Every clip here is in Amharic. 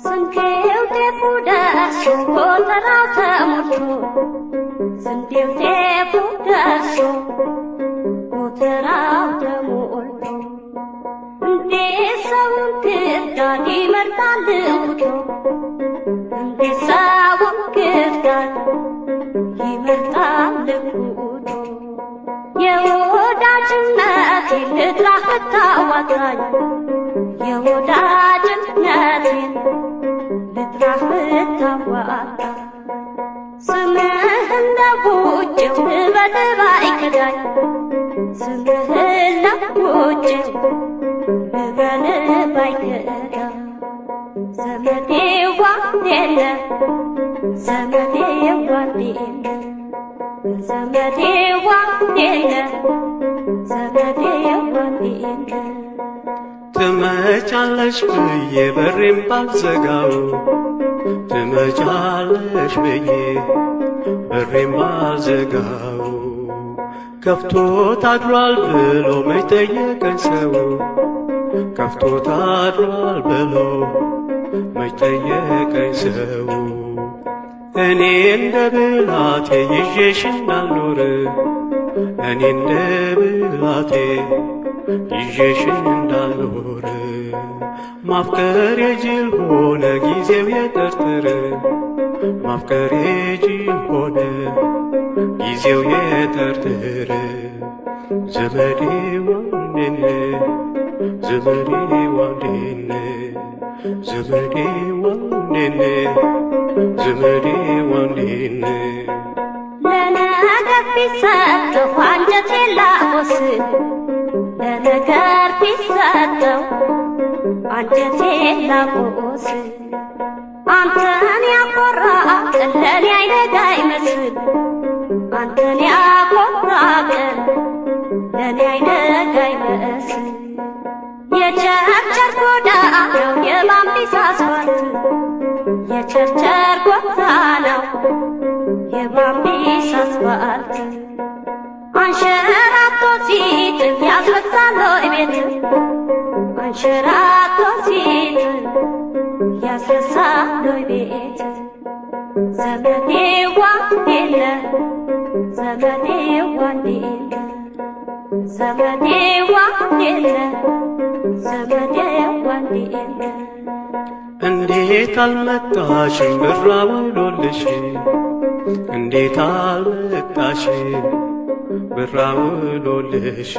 ስንዴው ጤፉ ደርሶ ጎተራው ተሞልቶ፣ ስንዴው ጤፉ ደርሶ ጎተራው ተሞልቶ፣ እንዴት ሰውን ክርዳድ ይመርጣል እንኩቶ? እንዴት ሰውን ክርዳድ ይመርጣል እንኩቶ? የወዳጅነቴን ልጥራህ ብታዋጣኝ፣ የወዳጅነቴን ልጥራህ ብታዋጣኝ፣ ስምህን ለውጬው ልበል ባይከዳኝ፣ ስምህን ለውጬው ልበል ባይከዳኝ። ዘመዴዋ እንዴት ነህ? ዘመዴዋ እንዴት ነህ? ዘመዴዋ እንዴት ነህ? ዘመዴዋ እንዴት ነህ? ትመጫለሽ ብዬ በሬን ባልዘጋው፣ ትመጫለሽ ብዬ በሬን ባልዘጋው፣ ከፍቶ ታድሯል ብሎ መች ጠየቀኝ ሰው? ከፍቶ ታድሯል ብሎ መች ጠየቀኝ ሰው? እኔ እንደ ብላቴ ይዤሽ እንዳልኖር፣ እኔ እንደ ብላቴ ይዤሽ እንዳልኖር፣ ማፍቀር የጅል ሆነ ጊዜው የጠርጥር፣ ማፍቀር የጅል ሆነ ጊዜው የጠርጥር። ዘመዴ ዋንዴነ፣ ዘመዴ ዋንዴነ፣ ዘመዴ ዋንዴነ፣ ዘመዴ ዋንዴነ። ለነገር ቢሰጠው አንጀቴን ላቆስል፣ ለነገር ቢሰጠው አንጀቴን ላቆስል፣ አንተን ያኮራ ቀን ለኔ አይነጋ ይመስል፣ አንተን ያኮራ ቀን ለኔ አይነጋ ይመስል። የቸርቸር ጎዳናው የባምቢስ አስፋልት፣ የቸርቸር ጎዳናው የባምቢስ አስፋልት፣ አንሸራቶ ሲጥል ያስረሳል ወይ ቤት? አንሸራቶ ሲጥል ያስረሳል ወይ ቤት? ዘመዴዋ እንዴት ነህ? ዘመዴዋ እንዴት ነህ? ዘመዴዋ እንዴት ነህ? ዘመዴዋ እንዴት ነህ? እንዴት አልመጣሽም ብራ ውሎልሽ? እንዴት አልመጣሽም ብራ ውሎልሽ?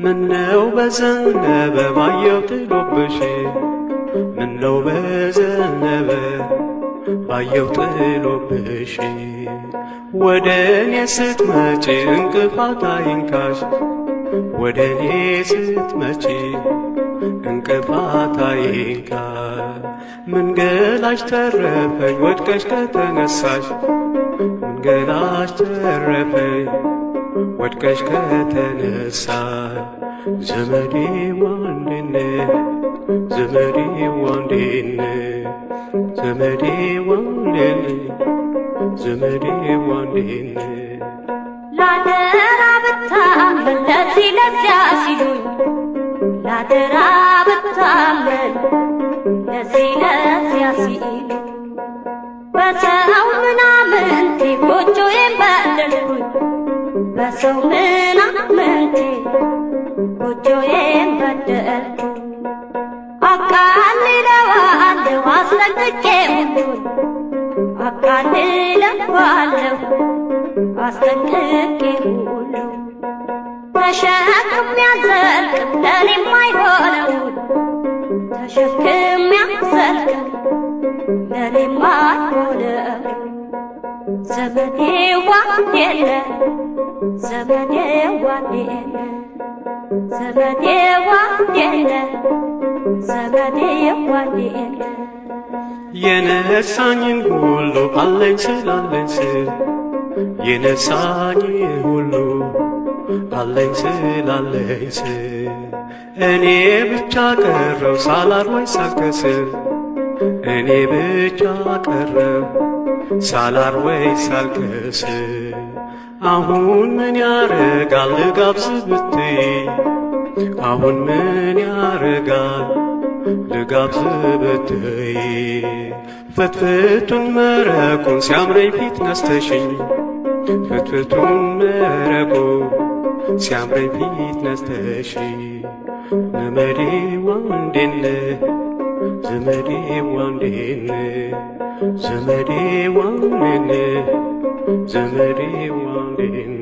ምነው በዘነበ ባየው ጥሎብሽ? ምነው በዘነበ ባየው ጥሎብሽ? ወደ እኔ ስትመጪ እንቅፋት አይንካሽ፣ ወደ እኔ ስትመጪ እንቅፋት አይንካሽ። መንገላሽ ተረፈኝ ወድቀሽ ከተነሳሽ፣ መንገላሽ ተረፈኝ ወድቀሽ ከተነሳሽ። ዘመዴ ዋንዴነ፣ ዘመዴ ዋንዴነ፣ ዘመዴ ዋንዴነ፣ ዘመዴ ዋንዴነ። ላደራ ብታመን ለዚህ ለዚያ ሲሉኝ፣ ላደራ ብታመን ለዚህ ለዚያ ሲሉኝ፣ በሰው ምናምንቴ ጎጆዬን በደልኩኝ፣ በሰው ምናምንቴ ጎጆዬን በደልኩኝ። አቃልለዋለሁ አስጠንቅቄ ሁሉን፣ አቃልለዋለሁ አስጠንቅቄ ሁሉ፣ ተሸክሜ አልዘልቅም ለኔ የማይሆነውን፣ ተሸክሜ አልዘልቅም ለኔ የማይሆነውን። ዘመዴዋ እንዴት ነህ? ዘመዴዋ እንዴት ነህ? ዘመዴ ዋንዴነ ዘመዴ ዋንዴነ። የነሳኝን ሁሉ አለኝ ስላለኝ ስል፣ የነሳኝ ሁሉ አለኝ ስላለኝ ስል፣ እኔ ብቻ ቀረው ሳላር ወይ ሳልከስል፣ እኔ ብቻ ቀረው ሳላር ወይ ሳልከስል። አሁን ምን ያረጋል ልጋብዝ ብትይ፣ አሁን ምን ያረጋል ልጋብዝ ብትይ፣ ፍትፍቱን መረቁን ሲያምረኝ ፊት ነስተሽኝ፣ ፍትፍቱን መረቁ ሲያምረኝ ፊት ነስተሽኝ። ዘመዴ ዋንዴነ ዘመዴ ዋንዴነ ዘመዴ ዋንዴነ ዘመዴ ዋንዴነ።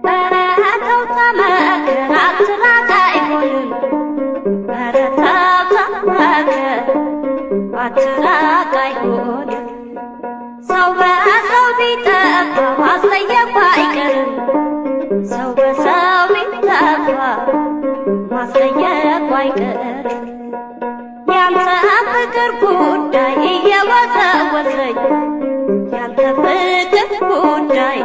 ኧረ ተው ተመከር አትራቅ አይሆንም። ኧረ ተው ተመከር አትራቅ አይሆንም። ሰው በሰው ቢጠፋ ማስጠየቁ አይቀርም። ሰው በሰው ቢጠፋ ማስጠየቁ አይቀርም። ያንተ ፍቅር ጉዳይ እየወዘወዘኝ፣ ያንተ ፍቅር ጉዳይ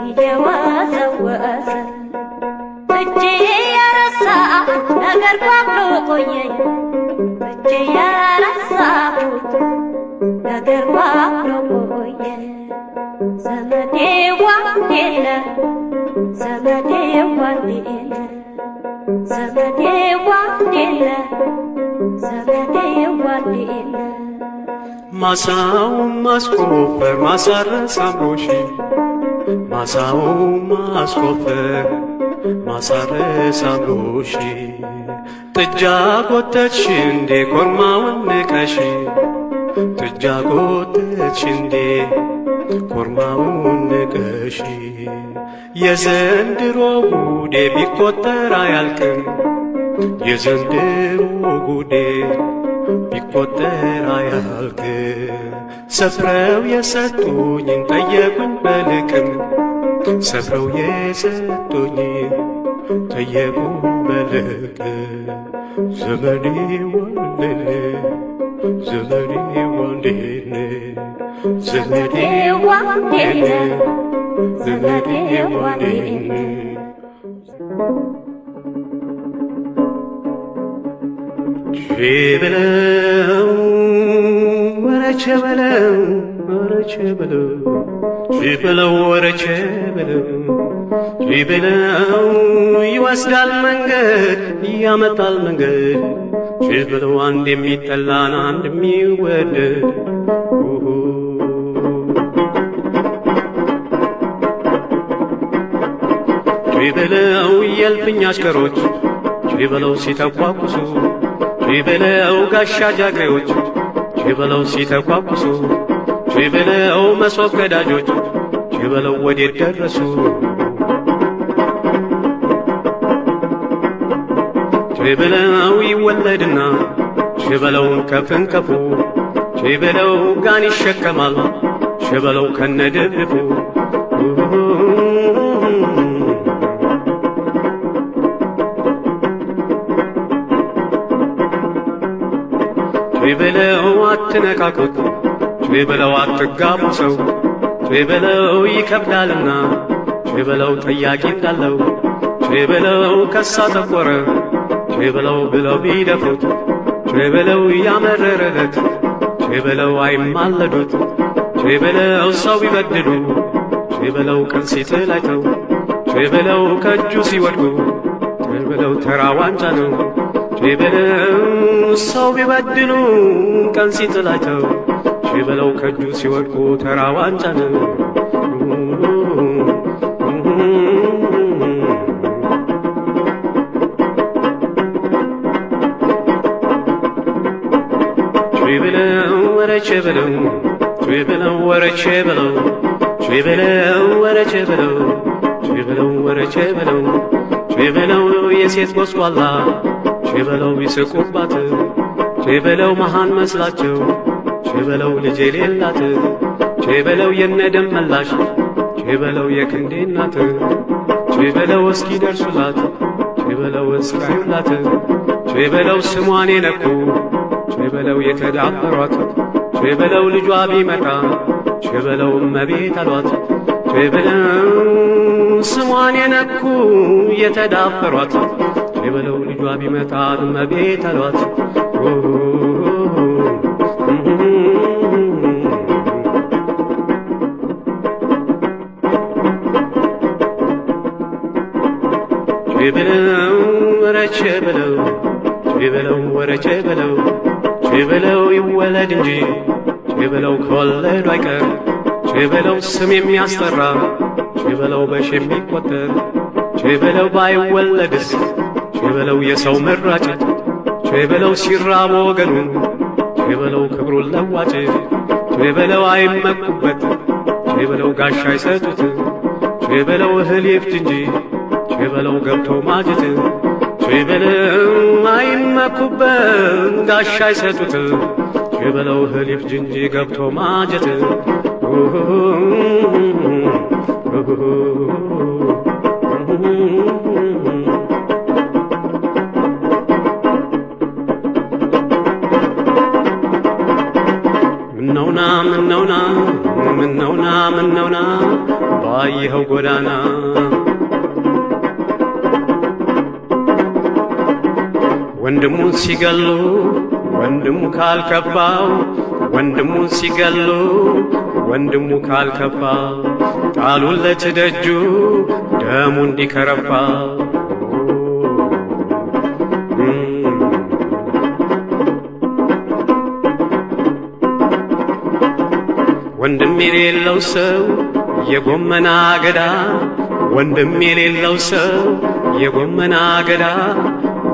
እየወዘወዘ፣ እጄ የረሳሁት ነገር ጓብሎ ቆየኝ፣ እጄ የረሳሁት ነገር ጓብሎ ቆየኝ። ዘመዴ ዋንዴነ ዘመዴ ዋንዴነ ዘመዴ ዋንዴነ ዘመዴ ዋንዴነ። ማሳውን ማስቆፈር ማሳረስ አምሮሽ፣ ማሳውን ማስቆፈር ማሳረስ አምሮሽ፣ ጥጃ ጎተትሽ እንዴ ኮርማውን ንቀሽ፣ ጥጃ ጎተትሽ እንዴ ኮርማውን ንቀሽ። የዘንድሮ ጉዴ ቢቆጠር አያልቅም፣ የዘንድሮ ጉዴ ቢቆጠር አያልቅም። ሰፍረው የሰጡኝን ጠየቁኝ በልቅም፣ ሰፍረው የሰጡኝን ጠየቁኝ በልቅም። ዘመዴ ወንዴነ ዘመዴ ወንዴነ ዘመዴ ወንዴነ ዘመዴ ወንዴነ። ቼ በለው ወረቼ በለው ወረቼ በለው፣ ቼ በለው ወረቼ በለው፣ ቼ በለው ይወስዳል መንገድ ያመጣል መንገድ፣ ቼ በለው አንድ የሚጠላን አንድ የሚወደድ። ቼ በለው የእልፍኝ አሽከሮች ቼ በለው ሲተኳኩሱ፣ ቼ በለው ጋሻ ጃግሬዎች ቼ በለው ሲተኳኩሱ፣ ቼ በለው መሶብ ቀዳጆች ቼ በለው ወዴት ደረሱ? ቼ በለው ይወለድና ቼ በለውን ከፍንከፉ፣ ቼ በለው ጋን ይሸከማል ቼ በለው ከነድብፉ። ቼ በለው አትነካኩት፣ ቼ በለው አትጋቡ ሰው፣ ቼ በለው ይከብዳልና፣ ቼ በለው ጠያቂ እንዳለው፣ ቼ በለው ከሳ ጠቆረ፣ ቼ በለው ብለው ቢደፍሩት፣ ቼ በለው ያመረረለት፣ ቼ በለው አይማለዱት፣ ቼ በለው ሰው ቢበድሉ፣ ቼ በለው ቀን ሲጥል አይተው፣ ቼ በለው ከእጁ ሲወድቁ፣ ቼ በለው ተራ ዋንጫ ነው። ቼ በለው ሰው ቢበድሉ ቀን ሲጥል አይተው፣ ቼ በለው ከእጁ ሲወድቁ ተራ ዋንጫ ነው። ቼ በለው ወረ ቼ በለው፣ ቼ በለው ወረ ቼ በለው፣ ቼ በለው ወረ ቼ በለው፣ ቼ በለው ወረ ቼ በለው፣ ቼ በለው የሴት ጎስቋላ ቼ በለው ይስቁባት፣ ቼ በለው መሃን መስላቸው፣ ቼ በለው ልጅ የሌላት፣ ቼ በለው የነደም መላሽ፣ ቼ በለው የክንዴ እናት፣ ቼ በለው እስኪ ደርሱላት፣ ቼ በለው እስኪ አዩላት፣ ቼ በለው ስሟን የነኩ፣ ቼ በለው የተዳፈሯት፣ ቼ በለው ልጇ ቢመጣ ቼ በለው እመቤት አሏት። ቼ በለው ስሟን የነኩ የተዳፈሯት፣ ቼ በለው ልጇ ቢመጣ እመቤት አሏት። ቼ በለው ወረ ቼ በለው፣ ቼ በለው ወረ ቼ በለው፣ ቼ በለው ይወለድ እንጂ ቼ በለው ከወለዱ አይቀር፣ ቼ በለው ስም የሚያስጠራ፣ ቼ በለው በሺ የሚቆጠር፣ ቼ በለው ባይወለድስ ቼ በለው የሰው መራጭ፣ ቼ በለው ሲራብ ወገኑ፣ ቼ በለው ክብሩን ለዋጭ፣ ቼ በለው አይመኩበት፣ ቼ በለው ጋሻ አይሰጡት፣ ቼ በለው እህል ይፍጅ እንጂ ቼ በለው ገብቶ ማጀት፣ ቼ በለው አይመኩበት ጋሻ አይሰጡት፣ ቼ በለው እህል ይፍጅ እንጂ ገብቶ ማጀት። ምነውና ምነውና ምነውና ምነውና ባየኸው ጎዳና፣ ወንድሙን ሲገሉ ወንድሙ ካልከፋው፣ ወንድሙን ሲገሉ ወንድሙ ካልከፋ፣ ጣሉለት ደጁ ደሙ እንዲከረፋ። ወንድም የሌለው ሰው የጎመና አገዳ፣ ወንድም የሌለው ሰው የጎመና አገዳ፣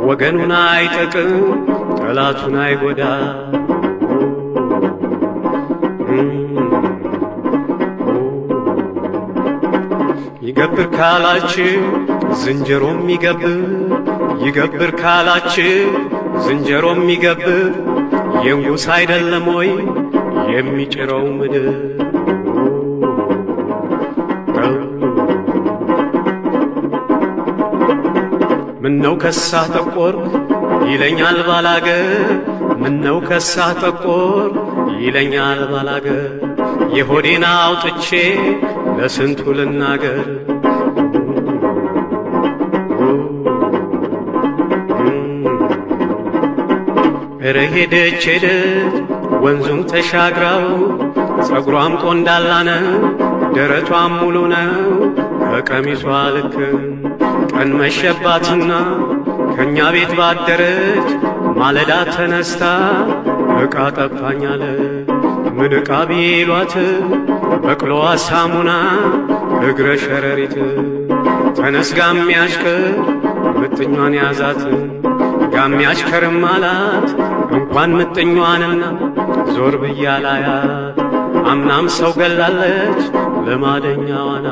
ወገኑን አይጠቅም ጠላቱን አይጎዳ። ይገብር ካላችሁ ዝንጀሮም ይገብር፣ ይገብር ካላችሁ ዝንጀሮም ይገብር፣ የንጉሥ አይደለም ወይ የሚጭረው ምድር? ምነው ከሳ ጠቆር ይለኛል ባላገር፣ ምነው ከሳ ጠቆር ይለኛል ባላገር፣ የሆዴን አውጥቼ ለስንቱ ልናገር። እረ ሄደች ሄደች ወንዙን ተሻግራው፣ ጸጉሯም ቆንዳላ ነው ደረቷም ሙሉ ነው ከቀሚሷ ልክ፣ ቀን መሸባትና ከእኛ ቤት ባደረች፣ ማለዳ ተነስታ ዕቃ ጠፋኛለ። ምን ዕቃ ቢሏት በቅሎዋ ሳሙና እግረ ሸረሪት። ተነስ ጋሚያሽከር ምጥኟን ያዛት፣ ጋሚያሽከርም አላት እንኳን ምጥኟንና ዞር ብያላያት፣ አምናም ሰው ገላለች ልማደኛዋና።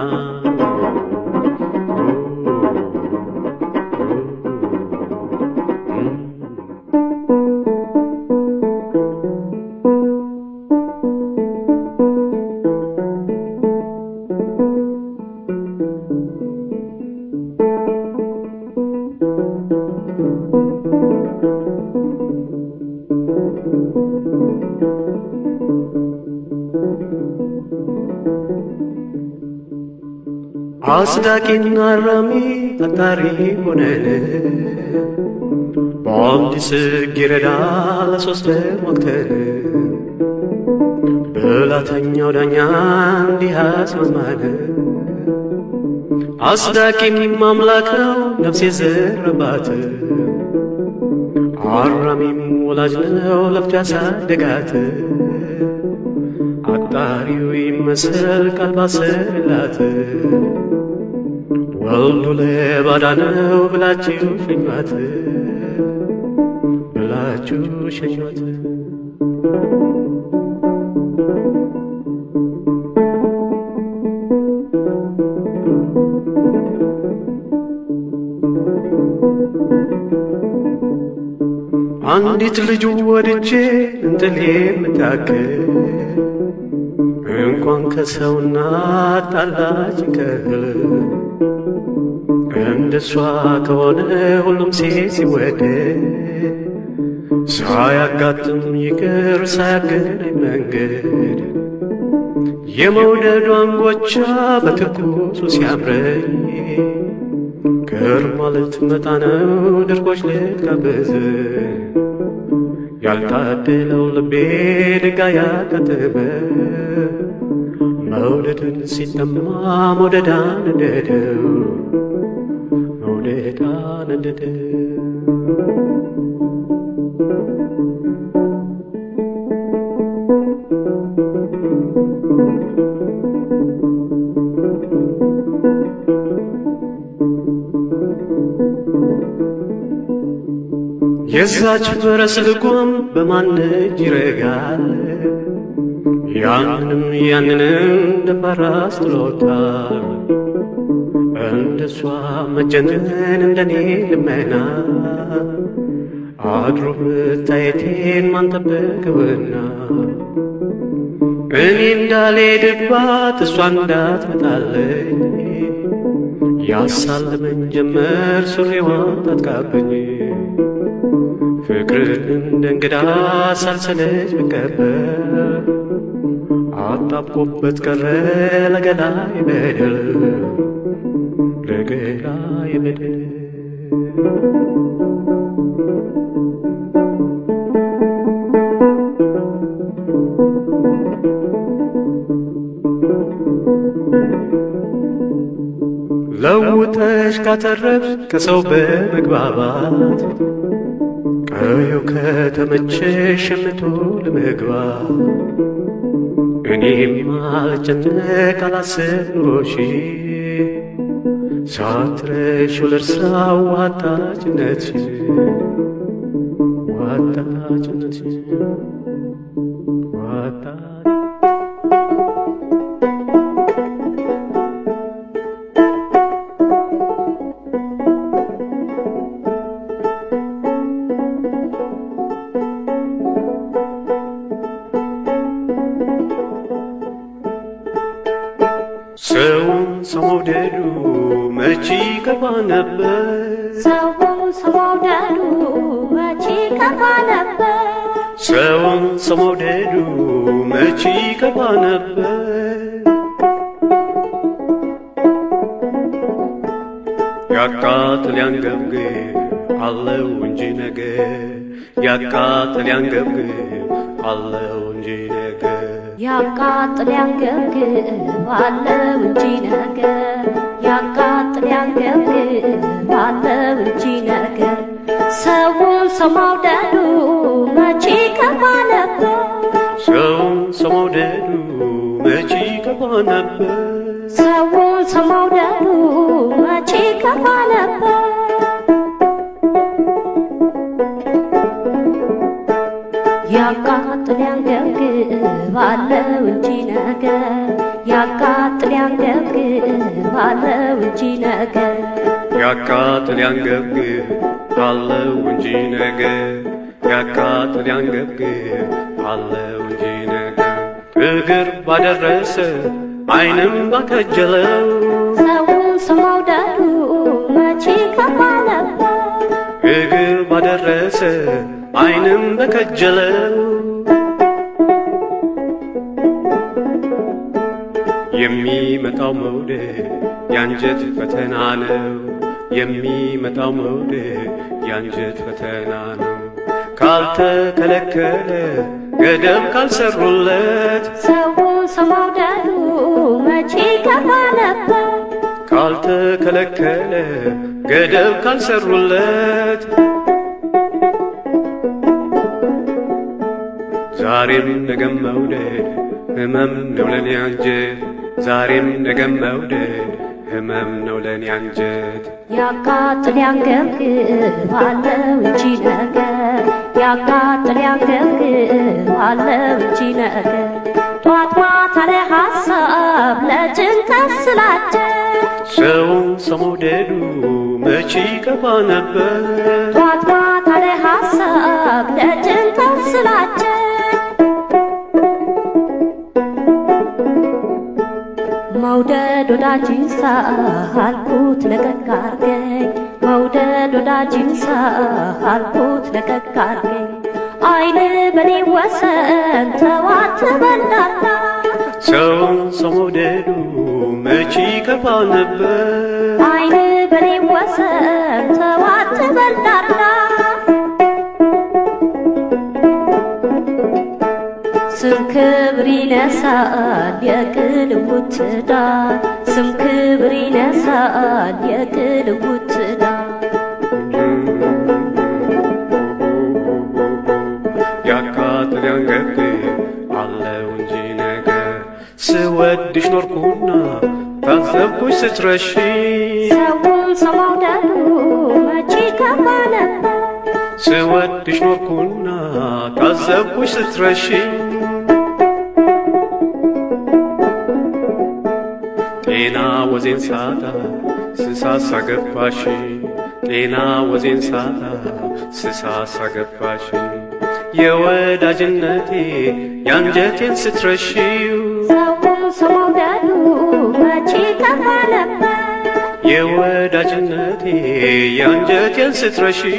አጽዳቂና አራሚ አጣሪ ሆነን በአንድ ጽጌረዳ ለሶስት ወቅተን፣ ብላተኛው ዳኛ እንዲህ አስማማን። አጽዳቂም አምላክ ነው ነፍሴ ዘረባት፣ አራሚም ወላጅ ነው ለፍቶ ያሳደጋት። አጣሪው ይመስል ቃል ባሰረላት፣ ወልዶ ለባዳ ነው ብላችሁ ሸኟት፣ ብላችሁ ሸኟት። አንዲት ልጅ ወድጄ እንጥል የምታክል፣ እንኳን ከሰውና ጣላች ከህል፣ እንደሷ ከሆነ ሁሉም ሴት ሲወደድ ሳያጋጥም ይቅር ሳያገናኝ መንገድ የመውደዷን ጎቻ በትኩሱ ሲያምረኝ ከርማ ልትመጣ ነው ድርቆች ልትጋብዝ ያልታደለው ልቤ ድንጋይ ያጋጠመ መውደድን ሲጠማ መውደድ አነደደው መውደድ አነደደው። የዛች ፈረስ ልጓም በማን እጅ ይረጋል? ያንንም ያንንም ደፋር አስጥሎታል። እንደሷ መጀነን እንደኔ ልመና አድሮ መታየቴን ማን ጠበቀውና እኔ እንዳልሄድባት እሷ እንዳትመጣለኝ ያሳልመኝ ጀመር ሱሪዋን ታጥቃብኝ ፍቅርን እንደ እንግዳ ሳልሰለች ብቀበል አጣብቆበት ቀረ ለገላዬ በደል ለገላዬ በደል። ለውጠሽ ካተረፍሽ ከሰው በመግባባት ቀዩ ከተመቸሽ ሸምቶ ለመግባት እኔም አልጨነቅ አላስብ ኑሮሽ ሳትረሺው ልርሳው ዋጣጭነትሽን ዋጣጭነትሽን ዋጣ ሰውን ሰው መውደዱ መቼ ይከፋ ነበር? ሰውን ሰው መውደዱ መቼ ይከፋ ነበር? ሰውን ሰው መውደዱ መቼ ይከፋ ነበር? ያቃጥል ያንገብግብ አለው እንጂ ነገር ያቃጥል ያንገብግብ አለው እንጂ ነገር ያቃጥል ያንገብግብ አለው እንጂ ነገር ያቃጥል ያንገብግብ አለው እንጂ ነገር ሰውን ሰው መውደዱ መቼ ይከፋ ነበር? ሰውን ሰው መውደዱ መቼ ይከፋ ነበር? ሰውን ሰው መውደዱ መቼ ይከፋ ነበር? ያቃጥል ያንገብግብ አለው እንጂ ነገር ያቃጥል ያንገብግብ አለው እንጂ ነገር ያቃጥል ያንገብግብ አለው እንጂ ነገር ያቃጥል ያንገብግብ አለው እንጂ ነገር እግር ባደረሰ ዓይንም ባከጀለው ሰውን ሰው መውደዱ መቼ ይከፋ ነበር? እግር ባደረሰ ዓይንም በከጀለው የሚመጣው መውደድ ያንጀት ፈተና ነው። የሚመጣው መውደድ ያንጀት ፈተና ነው። ካልተከለከለ ገደብ ካልሰሩለት ሰውን ሰው መውደዱ መቼ ይከፋ ነበር? ካልተከለከለ ገደብ ካልሰሩለት ዛሬም ነገም መውደድ ህመም ነው ለኔ አንጀት ዛሬም ነገም መውደድ ህመም ነው ለኔ አንጀት። ያቃጥል ያንገብግብ አለው እንጂ ነገር ያቃጥል ያንገብግብ አለው እንጂ ነገር ጧት ማታ ለሐሳብ ለጭንቀት ስላቸው ሰውን ሰው መውደዱ መቼ ይከፋ ነበር? ጧት ማታ ለሐሳብ ለጭንቀት ስላቸው መውደድ ወዳጅ ይንሳ አልኩት ለቀቅ አርገኝ፣ መውደድ ወዳጅ ይንሳ አልኩት ለቀቅ አርገኝ። አይን በኔ ወሰን ተው አትበላላ። ሰውን ሰው መውደዱ መቼ ይከፋ ነበር? አይን በኔ ወሰን ተው አትበላላ። ስም ክብር ይነሳል የቅልውት ትዳር፣ ስም ክብር ይነሳል የቅልውት ትዳር። ያቃጥል ያንገብ አለው እንጂ ነገር፣ ስወድሽ ኖርኩና ታዘብኩሽ ስትረሺ። ሰውን ሰው መውደዱ መቼ ከፋ ነበር? ስወድሽ ኖርኩና ታዘብኩሽ ስትረሺ። ጤና ወዜን ሳጣ ስሳሳ ገባሽ፣ ጤና ወዜን ሳጣ ስሳሳ ገባሽ። የወዳጅነቴ ያንጀቴን ስትረሺው። ሰውን ሰው መውደዱ መቼ ከፋ ነበር? የወዳጅነቴ ያንጀቴን ስትረሺው።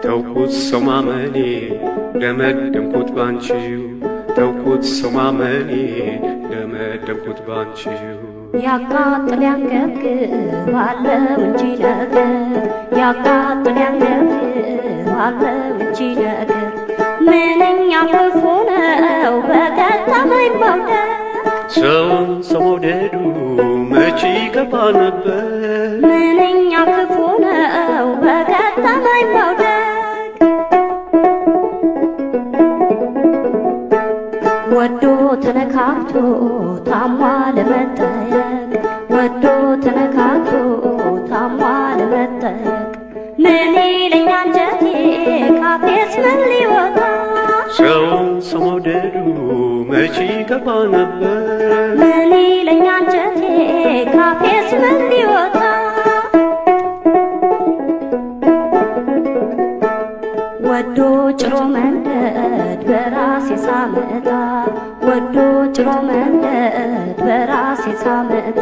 ተውኩት ሰው ማመኔ ደመደምኩት ባንቺው፣ ተውኩት ሰው ማመኔ ደመደምኩት ባንቺው። ያቃጥል ያንገብግብ አለው እንጂ ነገር፣ ያቃጥል ያንገብግብ አለው እንጂ ነገር። ምንኛ ክፉ ነው በገጠመኝ መውደድ። ሰውን ሰው መውደዱ መቼ ይከፋ ነበር? ምንኛ ክፉ ነው በገጠመኝ መውደድ። ወዶ ተነካክቶ ታሟ ለመጠየቅ፣ ወዶ ተነካክቶ ታሟ ለመጠየቅ። ምን ይለኝ አንጀቴ ካፌስ ምን ሊወጣ? ሰውን ሰው መውደዱ መቼ ይከፋ ነበር? ምን ይለኝ አንጀቴ ካፌስ ምን ሊወጣ? ወዶ ጭሮ መንደድ በራሴ ሳመጣ፣ ወዶ ጭሮ መንደድ በራሴ ሳመጣ።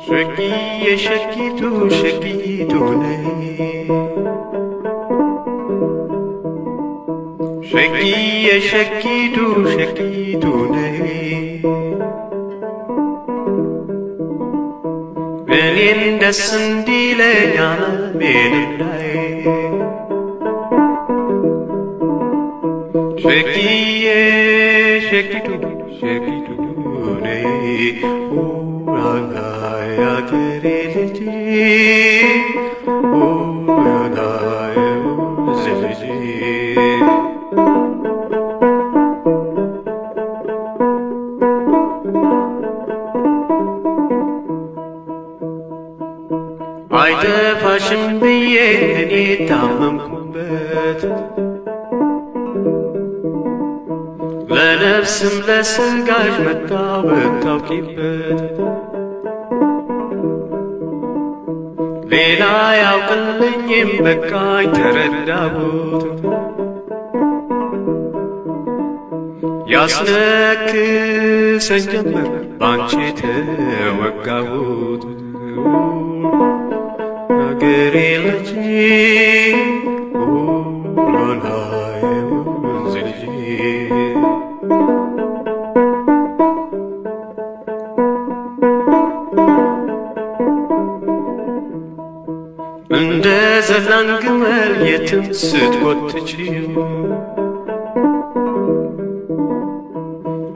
ሸጊዬ ሸጊቱ ሸጊቱ ነይ፣ ሸጊዬ ሸጊቱ ሸጊቱ ነይ። እኔን ደስ እንዲለኝ ዓለሜን እንዳይ፣ ሸጊዬ ሸጊቱ ሸጊቱ ነይ። ኦላላ ያገሬ ልጅ፣ ኦላላ የወንዝ ልጅ። አይጠፋሽም ብዬ እኔ ታመምኩበት፣ ለነፍስም ለስጋሽ መጣው ብታውቂበት። ሌላ ያውቅልኝም በቃኝ ተረዳሁት፣ ያስነክሰኝ ጀመር ባንቺ ተወጋሁት። አገሬ ልጅ፣ ኦላላ የወንዝ ልጅ። እንደ ዘላን ግመል የትም ስትጎትቺው፣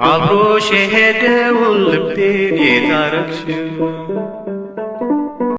አብሮሽ የሄደውን ልቤን የታረግሽው።